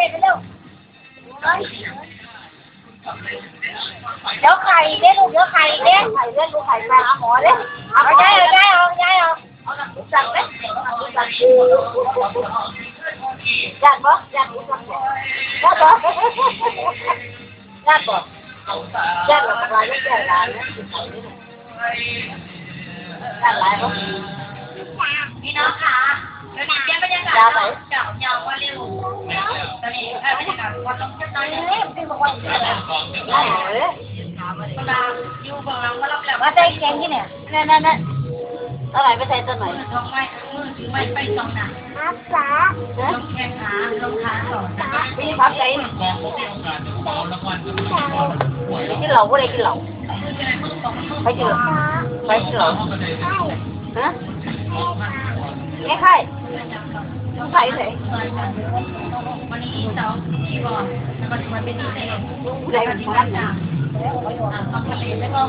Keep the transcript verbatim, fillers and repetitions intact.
เดี๋ยวไข่อีกเด้อลูก เดี๋ยวไข่อีกเด้อ ไข่เด้อลูก ไข่ไปหาหมอเด้อ เอายาย เอายาย เอายาย เอา เอาหนังหมูสับไหม หนังหมูสับ ย่านบ่ ย่านหมูสับบ่ ย่านบ่ ย่านบ่ ย่านหลักหลาย ย่านหลาย ย่านหลายบ่ พี่น้องคะ เดี๋ยวนี้เปลี่ยนบรรยากาศ ยาวไป เนาะ เก่ายาวกว่าเร็ว ตอนนี้ เออ บรรยากาศ วัดหลวงพ่อน้อยเนี่ย เอ้ย มันเป็นบอกว่า เอ้ย เวลาอยู่เบื้องหลังก็รับแล้ว ว่าใส่แกงที่เนี่ย นั่นๆๆ เอาไหนไปใส่ตัวไหน มือถือไม้ มือถือไม้ไปสองหน้า ครับ จ๋า ลงแข้งขา ลงขาสองหน้า มีความใจ กินเหล้าบ่ได้กินเหล้า ไปกินเหล้า ไปกินเหล้า ฮะ ไม่ใช่ ไม่ใช่ วันนี้เสาร์ที่บอก แล้วก็ถือว่าเป็นพิเศษ ผู้ใดเป็นคนรับนะ อ่า ความทะเลแล้วก็